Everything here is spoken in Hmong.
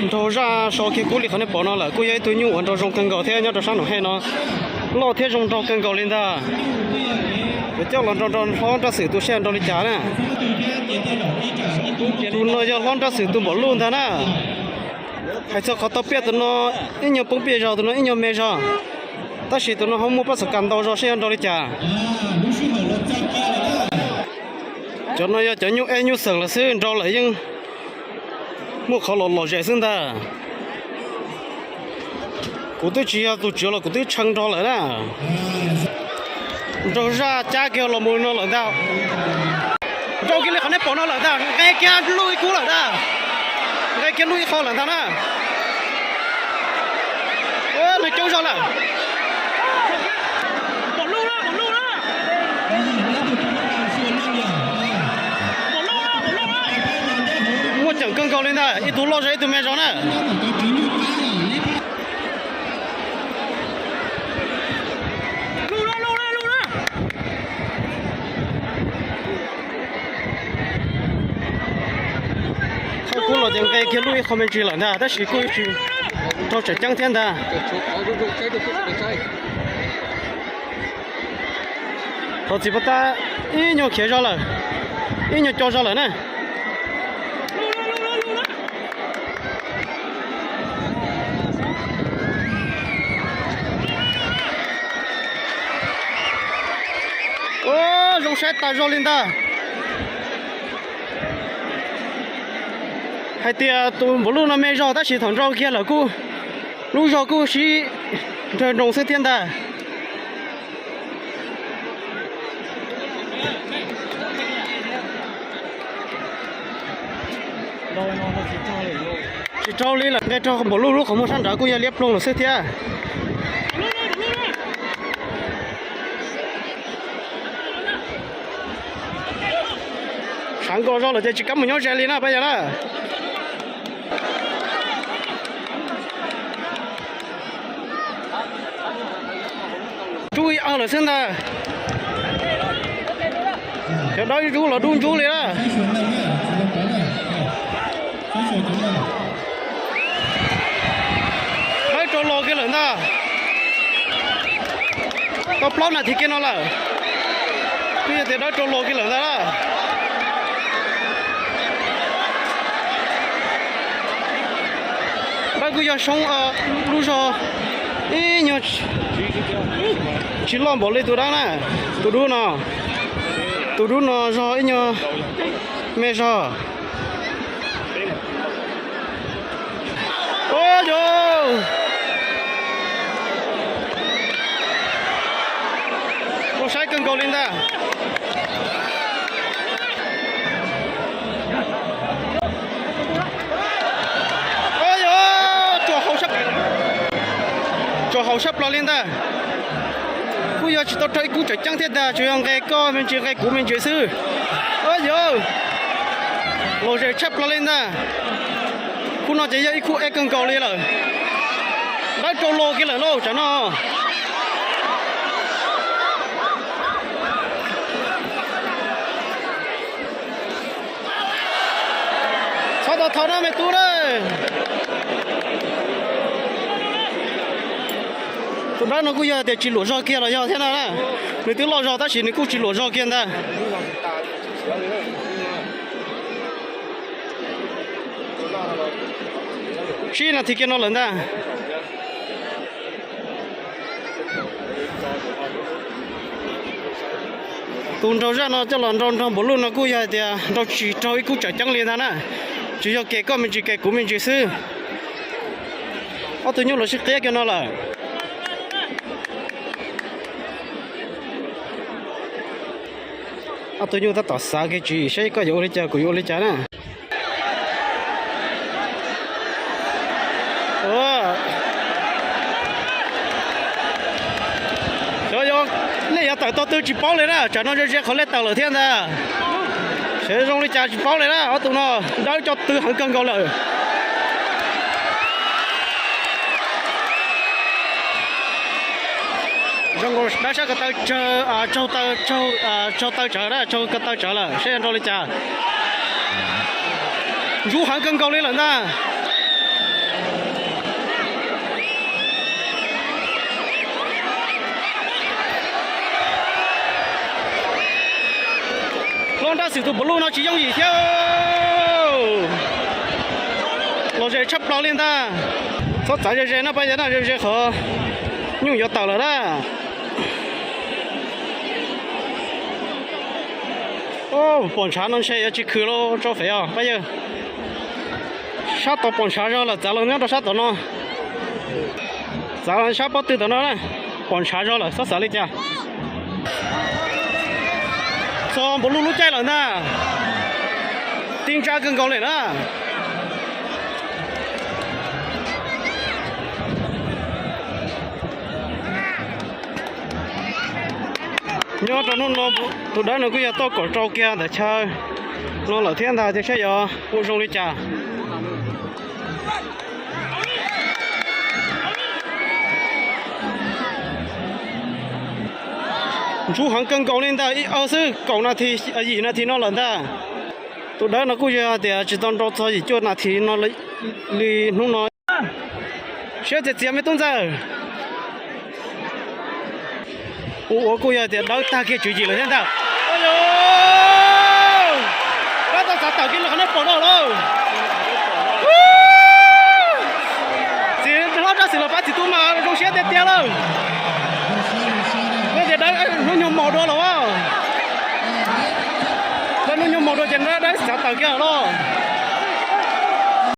Nraug zaj so kiag kub li qhov nej pom no lawm, kuj yog ib tug nyuj uas nraug zoo kawg nkaus thiab nyob rau sab Noom Hej no loj thiab zoo nraug kawg nkaus li ntag. Yuav coj los nrog nrog hlob Nraj Xwm tus seb nraug li cas na. Tus no yog hlob Nraj Xwm tus npaum luj ntag na. Hais txog qhov tau piaj tus no ib nyuag poob piaj zog, tus no ib nyuag me zog, tab sis tus no ho muaj pob txha kas ntau zog seb yog nraug li cas. Cov no yog cov nyuj ej nyuj xeem lawm xwb, nrau lawm yeej muaj qhov los lom zem xwb ntag. Kuv twb tsis yog tus tswv los kuv twb tshee nrog lawm na. Nraug zaj cab kiag los mus no lawm ntag. Nrau kiag li qhov nej pom no lawm ntag, nqe kiag luj ib kub lawm ntag. Nqe kiag luj ib qho lawm ntag na. Neeg coob zog lawm. Muaj ceem kawg nkaus li ntag, ib tug loj zog ib tug me zog na. Qhov kub los ces nqe kiag luj ib qho me ntsis lawm ntag, tab sis kuj tsis raug tseem ceeb thiab ntag. Thov txiv pov tab ib nyuag khiav zog lawm, ib nyuag co zog lawm na. Zoo saib tas zog li ntag. Hais tias tus npaum luj no me zog tab sis thaum nrau kiag lawm kuj lub zog kuj sib nrawg nroos xwb thiab ntag. Tsis raug li lawm, nqe raug npaum luj lub qhov muag sab nrad kuj yog liab ploog lawm xwb thiab. Sav nkaus zog lawm ces tsis kam mus nyob ze li na pab yawg na. Ntsuj ib awg lawm xwb ntag. Cov dawb ntsuj los dub ntsuj li na. Dawb rau los kiag lawm ntag. Tau plaub nas this kiag no lawm. Twb yog tias dawb rau los kiag lawm ntag. Dawb kuj yog soob lub zog ib nyuag tsis loj npaum li tus dawb na. Tus dub no, tus dub no zog ib nyuag me zog. Ua yog zoo saib kawg nkaus li ntag. Ua yog tsuas haum sab plaws li ntag. Kuj yog tsis tau raug ib kub tseem ceeb thiab ntag, tsuas yog nqe koj me ntsis nqe kuv me ntsis xwb. Ua yog lom zem tshaj plaws li ntag. Khub no ces yog ib khub ej kawg nkaus li lawm. Dawb rau los kiag lawm lauj tsam no. Txhob tau thau na me tub na. Tus dawb no kuj yog tias tsis luam zog kiag los yog thiab na. Nws twb loj zog tab sis nws kuj tsis luam zog kiag ntag. Tsib nas this kiag no lawm ntag. Tus nraug zaj no coj los nrau nraug npaum luj no kuj yog hais tias nrau tsis raug ib kub tseem ceeb li ntag na. Tsuas yog kem koj me ntsis kem kuv me ntsis xwb. Ob tug nyuj los sib qiab kiag no lawm. Ob tug nyuj tab tom xav kiag tsis saib koj yuav ua li cas kuv yuav ua li cas na. Xyov yog nej yuav tawm tau twg tsis paub li na, tsam no ze ze qhov lej tawm lawm thiab ntag. Xyov zoo li cas tsis paub li na, ob tug no dawb coj twg heev kawg nkaus lawm. Zoo nkaus dawb sab ko taw tsawv, tsaug taw, tsaug taw tsawv na, tsaug ko taw tsawv lawm, saib yog nrau li cas. Ntsuj heev kawg nkaus li lawm ntag. Hlob Nrab Xwm tus npaum luj no tsis yooj yim thiab. Los ze tshaj plaws li ntag. Txhob txav ze ze na, pab yog na, ze ze qhov nyuj yuav tawm lawm na. Pom ntshav no ntshe yuav tsis khwv los tso fem os pab yawg. Sab tod pom ntshav zog lawm, txav los nyob rau sab tod no. Txav los sab pob tw tom no na, pom ntshav zog lawm, txhob xav li cas. Txog npaum luj lub caij lawm ntag. Tib ntsab kawg nkaus li na. Nyob rau hnub no, tus dawb no kuj yog toj kom rau kiag ntawm chaw no lawm thiab ntag, ces saib yuav ua zoo li cas. Ntsuj heev kawg nkaus li ntag, ib xwb kaum nas this, yim nas this no lawm ntag. Tus dawb no kuj yog tias tsis tau nrau txog yim cuaj nas this no li hnub no. Siab txias txias me tub ntxawg. Ua ua kuj yog tias dawb tag kiag tswv yim lawm thiab ntag. Dawb tau xav tawm kiag los qhov nej pom no lauj. Txiv hlob Nrab Xwm los pab txiv tub mas zoo siab tiag tiag lawm. Yog tias dawb hnub nyoog maus dua los, dawb hnub nyoog maus dua ces dawb xav tawm kiag los.